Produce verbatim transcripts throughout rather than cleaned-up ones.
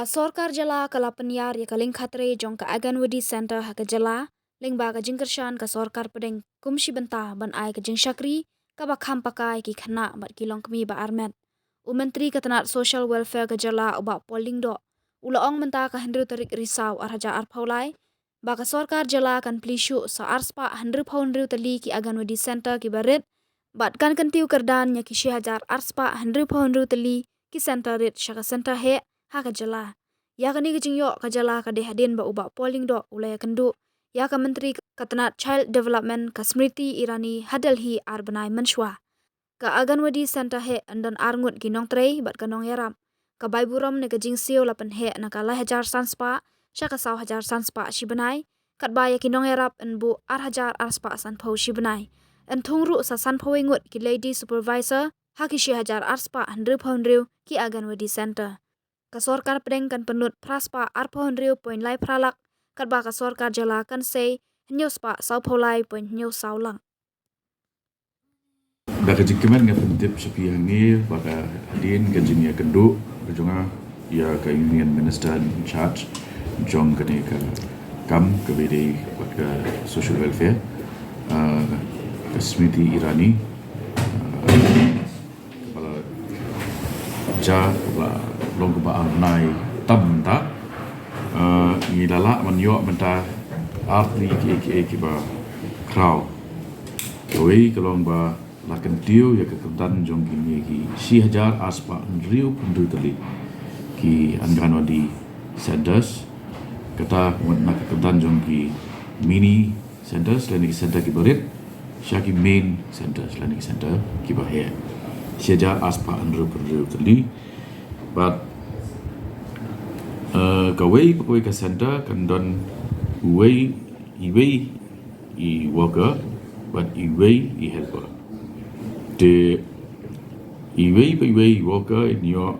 Ka sorkar jylla ka la pynïar ïa ka lyngkha trei jong ka Anganwadi Center ha ka jylla lyngba ka jingkyrshan ka sorkar pdeng kum shi bynta ban ai ka jingshakri kaba kham paka ïa ki khynnah bad ki longkmie ba armet. U Myntri ka tnat Social Welfare ka jylla u Bah Paul Lyngdoh u la ong mynta ka hynriew tarik Risaw ar hajar arphew lai ba ka sorkar jylla kan plie shuh sa ar spah hynriewphew hynriew tylli ki Anganwadi Center kiba rit bad kan kyntiew kyrdan ïa ki shi hajar ar spah hynriewphew hynriew tylli ki center rit sha ka center heh ha ka jylla. Ïa kane ka jingïoh ka jylla ka dei hadien ba u Bah Paul Lyngdoh u la ïakynduh ïa ka Myntri ka tnat Child Development ka Smriti Irani ha Delhi ar bnai mynshwa. Ka Anganwadi Center heh yn don ar ngut ki nongtrei bad ka nongïarap. Ka bai burom ne ka jingsiew la pynheh na ka lai hajar san spah sha ka saw hajar san spah shi bnai, katba ïa ki nongïarap yn buh ar hajar ar spah sanphew shi bnai. Yn thung ruh sa sanphew wei ngut ki lady supervisor ha ki shi hajar ar spah hynriewphew hynriew ki Anganwadi Center. Ka sorkar pdeng kan pynlut phra spah arphew hynriew point lai phra lak, katba ka sorkar jylla kan sei hynñiew spah sawphew lai point hynñiew saw lak. Da ka jingkmen nga pyntip sha phi hangne ba ka hadien ka jingïakynduh ka jong nga ïa ka Union Minister in charge jong kane ka kam kaba ïadei bad ka social welfare, ah, ka Smriti Irani, ah, kaba la jia, kaba la long kaba ar bnai tam mynta. Ah, ngi la lah ban ïoh mynta ar tylli kiei kiei kiba khraw. Kawei ka long ba la kyntiew ïa ka kyrdan jong kine ki shi hajar ar spah hynriewphew hynriew tylli ki Anganwadi centers. Kata ka mut na ka kyrdan jong ki mini centers lane ki center kiba rit sha ki main centers lane ki center kiba heh. Shi hajar ar spah hynriewphew hynriew tylli. Bad, eh, kawei pa kawei ka center kan don uwei, iwei i worker bad iwei i helper. Te iwei pa iwei i worker in ïoh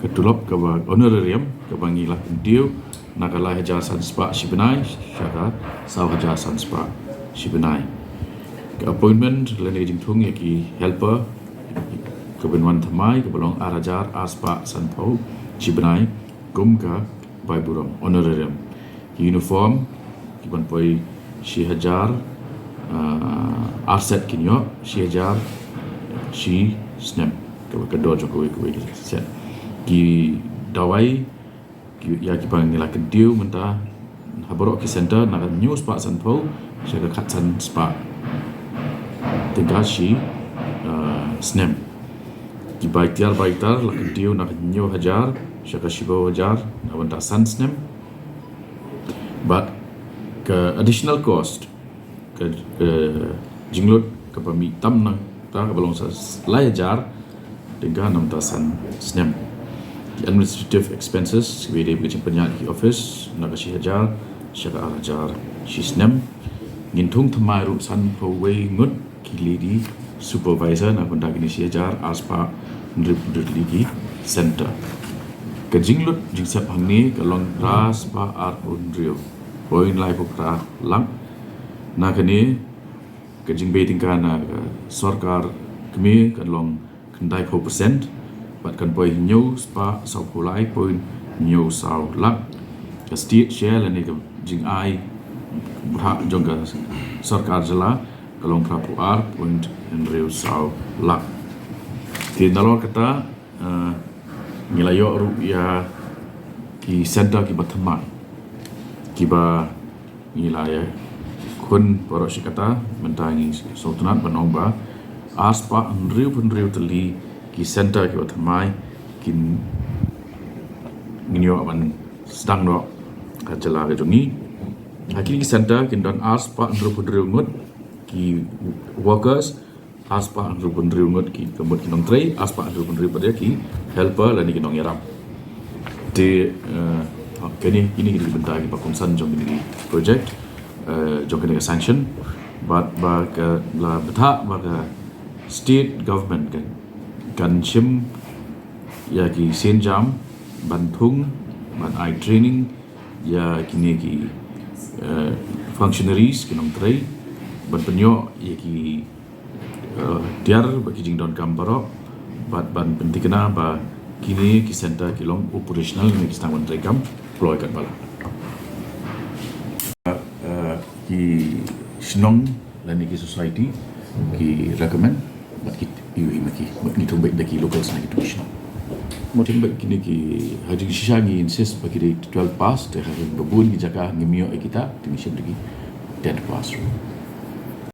ka tulop kaba honorarium kaba ngi la kyntiew na ka lai hajar san spah shi bnai sha ka saw hajar san spah shi bnai. Ka appointment lane ka jingthung ïa ki helper ka ban wan thymmai kaba long ar hajar ar spah sanphew shi bnai kum ka bai burom honorarium. Ki uniform ki ban poi shi hajar, ah, ar set kin ïoh, shi hajar shi snem. Kaba ka dor jong kawei kawei ka set. Ki dawai ki, ïa kiba ngi la kyntiew mynta ha baroh ki center na ka hynñiew spah sanphew sha ka khatsan spah tyngka shi, ah, snem. Ki bai tiar bai tar la kyntiew na ka hynñiew hajar sha ka shiphew hajar na ka bynta san snem. Bad ka additional cost ka, ka jinglut kaba mih tam na ka kaba long sa lai hajar tyngka na ka bynta san snem. Ki administrative expenses kiba ïadei bad ka jingpynïaid ki office na ka shi hajar sha ka ar hajar shi snem. Ngin thung thymmai ruh sanphew wei ngut ki lady supervisor na ka bynta kine shi hajar ar spah hynriewphew hynriew tylli ki center. Ka jinglut jingsep hangne ka long phra spah arphew hynriew point laiphew phra lak. Na kane ka jingbei tyngka na ka sorkar kmie kan long khyndaiphew percent bad kan poi hynñiew spah sawphew lai point hynñiew saw lak. Ka state share lane ka jingai bhah jong ka sorkar jylla ka long phraphew ar point hynriew saw lak. Te nalor kata, eh, ngi la ïoh ruh ïa ki center kiba thymmai kiba ngi la ïakhun baroh shi katta. Mynta ngi sngewtynnat ban ong ba ar spah hynriewphew hynriew tylli ki center kiba thymmai kin ngin ïoh ban sdang noh ha jylla ka jong ngi. Ha kine ki center kin don ar spah hynriewphew hynriew ngut ki workers, ar spah hynriewphew hynriew ngut ki, ka mut ki nongtrei, ar spah hynriewphew hynriew pat ki helper lane ki nongïarap. Te, eh, kine, kine ki dei ki bynta kiba kongsan jong kine ki project, eh, jong kine ki sanction. Bad ba ka la bthah ba ka state government kan, kan shim ïa ki sienjam ban thung, ban ai training ïa kine ki, eh, functionaries, ki nongtrei, ban pynïoh ïa ki, eh, tiar bad ki jingdonkam baroh, bad ban pynthikna ba Kine ki center ki long operational ne ki sdang ban treikam kloi katba lah. Uh, ki shnong lane ki society ki recommend bad ki ïohi ma ki, bad ngi thung beit da ki locals na kitu ki shnong. Mo thung beit kine ki, ha jingshisha ngi insist ba ki dei twelve pass, te ha babun ki jaka ngim ïoh ïa kita, te ngi shim da ki ten pass ruh.